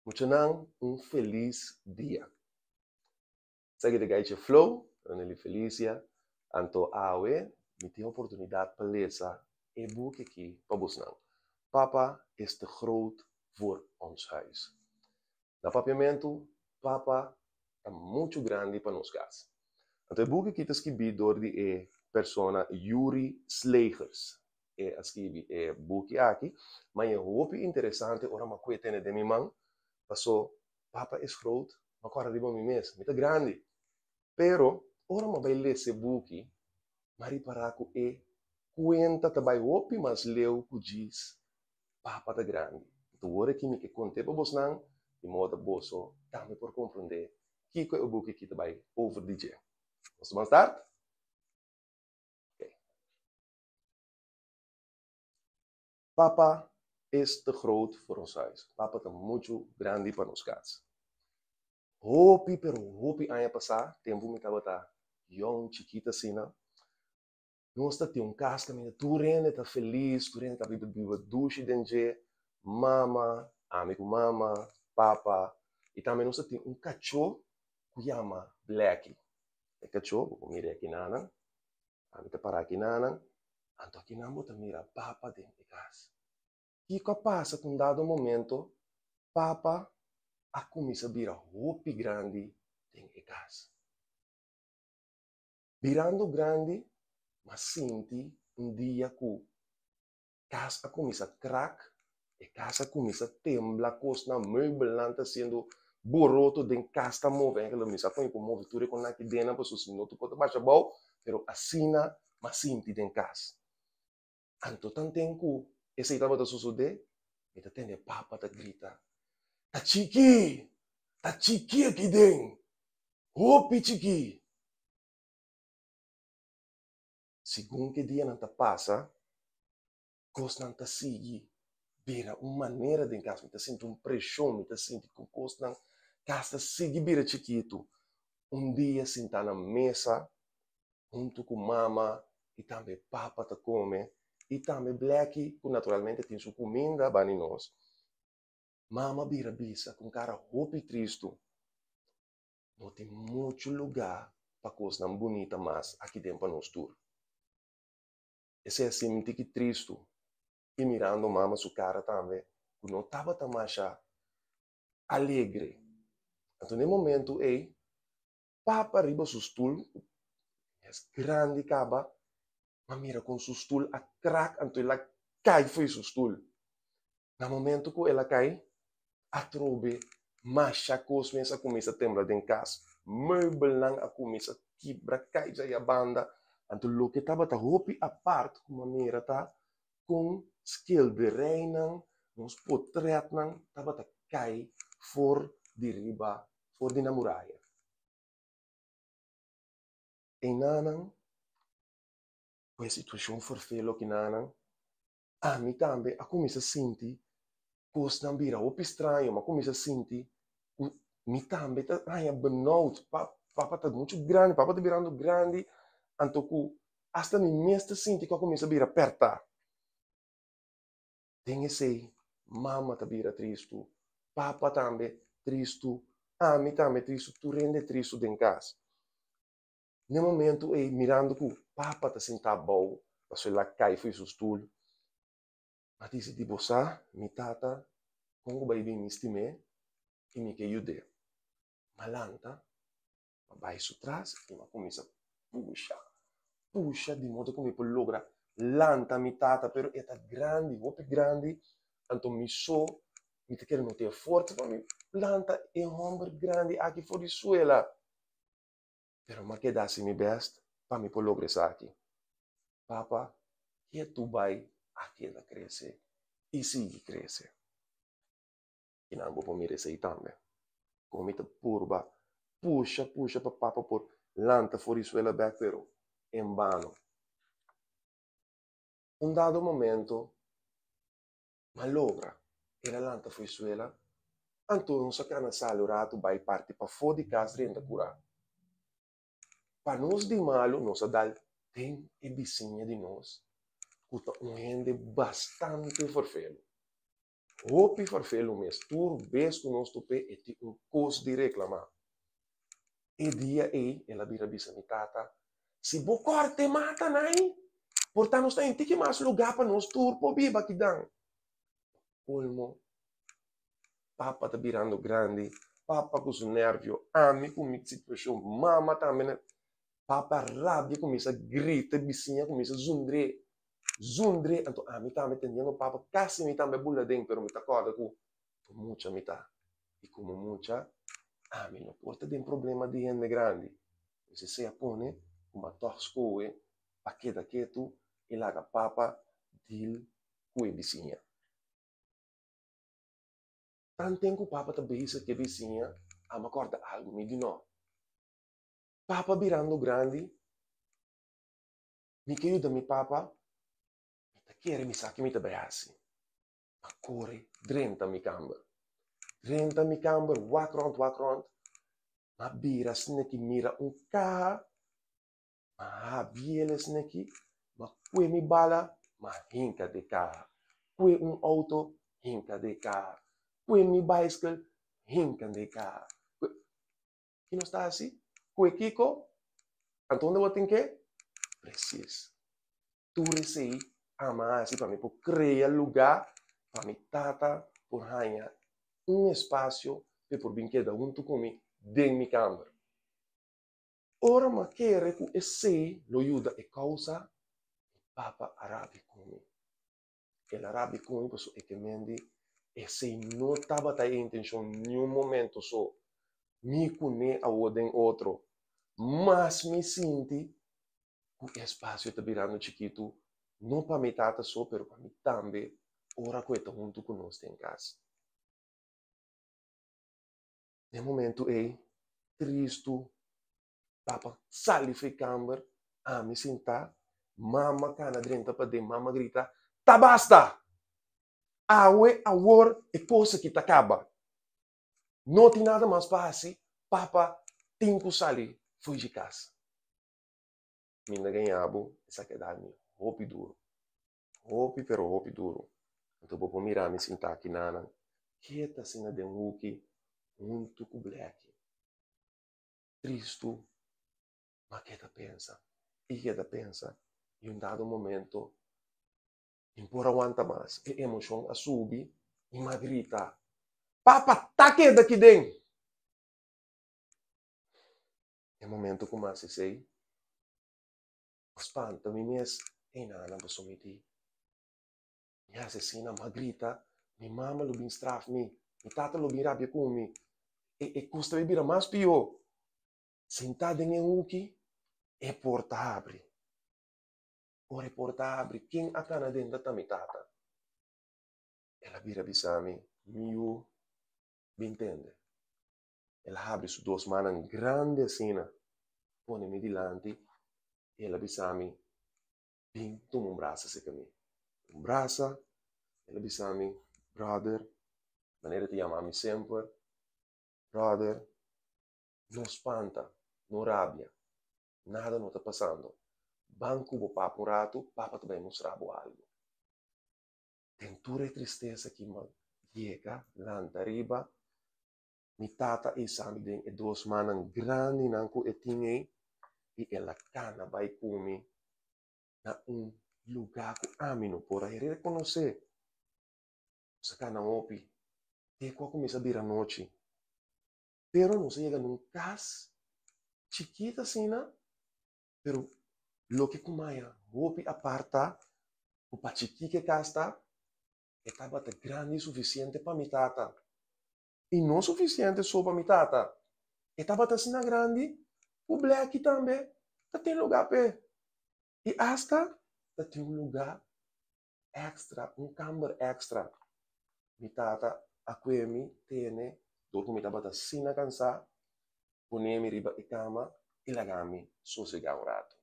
Muchanan un felis dia. Esaki ta Gaiche Flow, Ronelly Felicia, anto awe mi tin oportunidat pa lesa e buki aki pa bosnan, Papa is te groot voor ons huis. Na papiamentu, Papa ta muchu grandi pa nos kas. Anto e buki aki ta skibí dor di e persona Yuri Slegers. E a skibi e buki aki, ma e hopi interesante ora mi a kue tene den mi man, paso Papa is groot, mi a kòrda riba mi mes, mi ta grandi. Pero ora mi a bai lesa e buki, mi a ripará ku e kuenta ta bai hopi mas leu ku djis Papa ta grandi. Anto wor aki mi ke kont'é pa bosnan, di moda boso tambe por komprondé kiko e buki aki ta bai over di dje. Nos ta ban start? Oké. Papa is te groot voor ons huis. Papa ta muchu grandi pa nos kas. Hopi pero hopi aña pasá, tempu mi tabata yòn, chikit asina, nos ta tin un kas kaminda tur hende ta felis, tur hende ta biba biba dushi den dje, mama, ami ku mama, papa, i tambe nos ta tin un kachó ku yama Blackie. E kachó, bo por mira e akinanan, Ami ta para akinanan, anto akinan bo ta mira papa den e kas. Kiko a pasa ku un dado momento papa a kuminsá bira hopi grandi den e kas. Birando grandi, m'a sinti un dia ku kas a kuminsá krak, e kas a kuminsá tembla, kosnan, meubelnan ta hasiendo boroto den kas ta move, eigenlijk mi sa kon e por move tur e konan aki dennan pasobra si no tur por ta basha abou, pero asina m'a sinti den kas. Anto tanten ku esei tabata sosodé, mi ta tende papa ta grita, Ta chikí! Ta chikí aki den! Hopi chikí! Segun ku e dianan ta pasa, kosnan ta sigui bira un manera den kas. Mi ta sinti un preshon, mi ta sinti ku kosnan kas ta sigui bira chikitu. Un dia sintá na mesa huntu ku mama i tambe papa ta kome i tambe Blackie ku naturalmente tin su kuminda bani nos. Mama bira bisa ku un kara hopi tristu. No tin muchu lugá pa kosnan bunita mas aki den pa nos tur. Esei a sinti ki tristu i mirando mama su kara tambe ku no tabata masha alegre. Anto na e momentu ei papa riba su stul ku es grandi kaba m'a mira kon su stul a krak anto el a kai fo'i su stul. Na momento ku el a kai, atrobe masha kos mes a kuminsá tembla den kas. Meubelnan a kuminsá kibra, kai djaya banda. Anto loke tabata hopi apart ku manera ta kon skilderijnan, nos potretnan tabata kai for di riba, for di na muraya. Einanan, ku e situashon ferfelo kinanan, Ami tambe a kuminsá sinti kosnan bira hopi straño, mi a kuminsá sinti ku mi tambe ta haña benout, papa ta muchu grandi, papa ta birando grandi, anto ku asta mi mes ta sinti ku a kuminsá bira pèrtá. Den esei mama ta bira tristu, papa tambe tristu, ami tambe tristu, tur hende tristu den kas. N'e momentu ei, mirando ku papa ta sintá abou, pasobra el a kai fo'i su stul, a disidí, Bo sa, mi tata, kon ku bai bin mi stim'é i mi ke yud'é. M'a lanta, m'a bai su tras i m'a kuminsá pusha, pusha di modo ku mi por logra lanta mi tata, pero e ta grandi, hopi grandi, anto mi so mi ta kere no tin e forsa pa mi lanta e hòmber grandi aki for di suela. Pero m'a keda hasi mi bèst pa mi por logra esaki. Papa, ke tu bai a keda krese i sigui krese. I nan bo por mira esei tambe. Kon mi ta purba pusha pusha pa papa por lanta for di suela bèk pero en bano. Un dado momento M'a logra. El a lanta fo'i suela, anto nos a kana sali un ratu bai parti pafó di kas drenta kurá. Pa nos di malu nos a dal den e bisiña di nos ku ta un hende bastante ferfelu. Hopi farfelu mes. Tur bes ku nos top'é e tin un kos di reklamá. E dia ei el a bira bisa mi tata, Si bo kòrta e mata nai, por ta nos ta henti ki mas lugá pa nos tur por biba kidan. Pa kolmo, papa ta birando grandi, papa ku su nèrvio, ami ku mi situashon, mama tambe na. Papa rabia kuminsá grita, e bisiña kuminsá zundr'é, zundr'é. Anto ami tambe tendiendo papa, kasi mi tambe a bula aden, pero mi ta kòrda ku mucha mi ta. I komo mucha, ami no por ta den problema di hende grandi. Pues esei a pone ku mi a tòg skohe pa keda ketu i laga papa deal ku e bisiña. Tanten ku papa ta bezig ku e bisiña, ami a kòrda algu. Mi di, No. Papa birando grandi, mi ke yuda mi papa, mi ta kere mi sa ke mi ta bai hasi. A kore drenta mi kamber. Drenta mi kamber, wak rònt, wak rònt, m'a bira asina ki mira un kaha, m'a habri el asina ki, m'a kue mi bala, m'a hinka den kaha. Kue un outo, hinka den kaha. Kue mi baiskel, hinka den kaha. Kue. Ki nos ta hasi? Kue kiko? Anto unda bo tin ke? Presis. Tur esei ama hasi pa mi por krea lugá pa mi tata por haña un espasio pa e por bin keda huntu ku mi den mi kamber. Ora mi a kere ku esei lo yuda e kousa, mi papa a rabia ku mi. El a rabia ku mi pasobra e ke men di esei no tabata e intenshon niun momento so. Mi kuné awor den otro. Mas mi sinti ku e espasio ta birando chikitu, no pa mi tata so, pero pa mi tambe ora ku e ta huntu ku nos den kas. Den e momentu ei, tristu, papa sali for e kamber, ami sintá, mama kana drenta paden, mama grita, Ta basta! Awe awor e kos aki ta kaba. No tin nada mas pa hasi, papa tin ku sali for dje kas. Mi na gaña bo, esaki a dal mi hopi duru. Hopi pero hopi duru. Anto bo por mira mi sintá aki nanan, keta asina den huki huntu ku Blackie. Tristu, ma keda pensa i keda pensa i un dado momento mi por a wanta mas. E emoshon a subi i mi a grita, Papa ta keda aki den! E momento ku mi hasi esei, mi spanta mi mes, Ey nana, bo somití. Mi hasi asina, mi a grita, mi mama lo bin straf mi, mi tata lo bin rabia ku mi, e e kos ta bin bira mas pió. Sintá den e huki, e porta habri. Ora e porta habri, ken a kana den ta mi tata. El a bira bisa mi, Mi yu, bin tende. El a habri su dos mannan grandi asina, pone mi dilanti i el a bisa mi, Bin tuma un brasa serka mi. Un brasa, el a bisa mi, Bròder, manera e ta yama mi semper, Bròder, no spanta, no rabia, nada no ta pasando. Ban ku bo papa un ratu, papa ta bai mustra bo algu. Den tur e tristesa ki mi a yega lanta riba, mi tata a isa mi den e dos mannan grandinan ku e tin ei i el a kana bai ku mi na un lugá ku ami no por a rekonosé. Nos a kana hopi te ku a kuminsá bira nochi. Pero nos a yega na un kas chikit asina, pero loke ku maya hopi apart ta ku pa chikí ku e kas ta, e tabata grandi sufisiente pa mi tata. I no sufisiente so pa mi tata, e tabata asina grandi ku Blackie tambe ta tin lugá p'e. I asta ta tin un lugá èkstra, un kamber èkstra. Mi tata a kue mi tene dor ku mi tabata asina kansá, pone mi riba e kama i laga mi sosegá un ratu.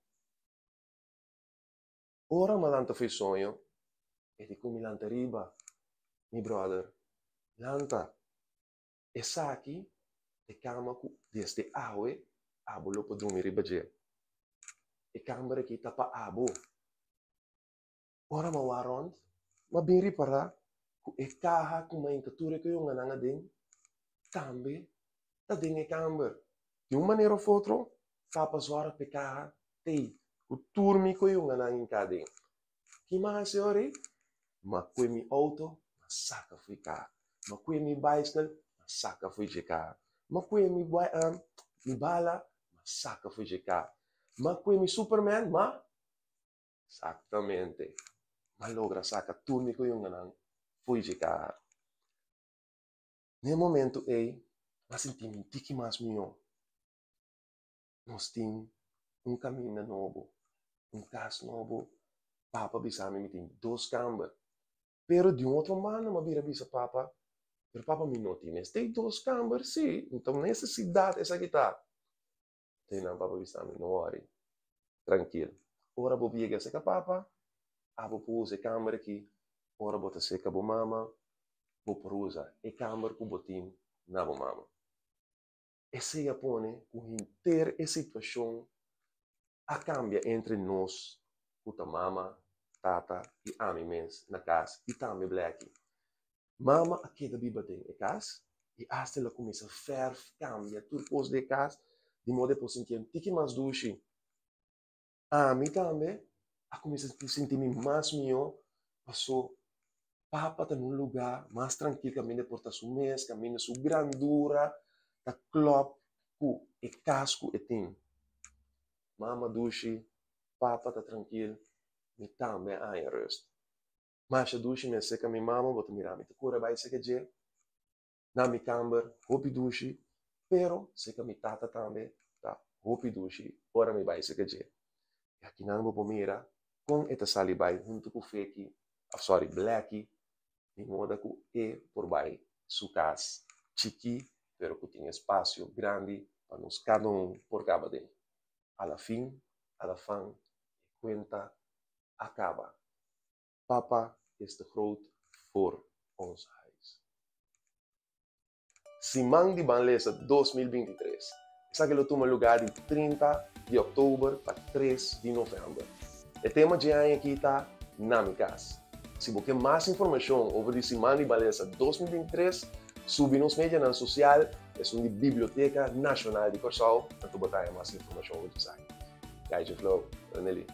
Ora mi a lanta fo'i soño, e di ku mi lanta riba, Mi bròder, lanta! Esaki ta e kama ku desde awe abo lo por drumi riba dje. E kamber aki ta pa abo. Ora mi a wak rònt, mi a bin ripará. Ku e kaha ku mainta tur e koyonganan aden tambe ta den e kamber. Di un manera of otro, papa zòrg pa e kaha t'ei ku tur mi koyonganan hinká aden. Ki m'a hasi ora ei? M'a kue mi outo, m'a saka fo'i kaha. M'a kue mi baiskel, m'a saka fo'i dje kaha. M'a kue mi mi bala, m'a saka fo'i dje kaha. M'a kue mi superman, m'a Exactamente. M'a logra saka tur mi koyunganan fo'i dje kaha. N'e momento ei, m'a sinti mi un tiki mas mihó. Nos tin un kaminda nobo, un kas nobo. Papa bisa mi mi tin dos kamber. Pero di un otro banda m'a bira bisa papa, pero papa mi no tin mester dos kamber sí, no ta un nesesidat esaki ta. Te nan papa bisa mi, no worry, trankil. Ora bo yega seka papa, abo por usa e kamber aki. Ora bo ta seka bo mama, bo por usa e kamber ku bo tin na bo mama. Esei a pone ku henter e situashon a kambia entre nos ku ta mama, tata i ami mes na kas i tambe Blackie. Mama a keda biba den e kas i asta el a kuminsá fèrf, kambia tur kos den e kas di moda e por sintié un tiki mas dushi. Ami tambe a kuminsá sinti mi mas mihó pasó papa ta na un lugá mas trankil kaminda e por ta su mes, kaminda su grandura ta klòp ku e kas ku e tin. Mama dushi, papa ta trankil, mi tambe a haña rùst. Masha dushi mi a seka mi mama, bo ta mira mi ta kore bai seka dje na mi kamber, hopi dushi, pero seka mi tata tambe ta hopi dushi ora mi bai seka dje. I akinan bo por mira kon e ta sali bai huntu ku Feki, of sorry Blackie, di moda ku e por bai su kas chikí pero ku tin espasio grandi pa nos kada un por kaba den. A la fin, a la fan, e kuenta a kaba. Papa is te groot voor ons huis. Siman di Ban Lesa 2023. Esaki lo tuma lugá di 30 di òktober pa 3 di novèmber. E tema dje aña aki ta Na mi kas. Si bo ke mas informashon over di Siman di Ban Lesa 2023, subi nos medianan sosial, esun di Biblioteka Nashonal di Kòrsou, anto bo ta haña mas informashon over di esaki. Gaitje Flow, Renelly.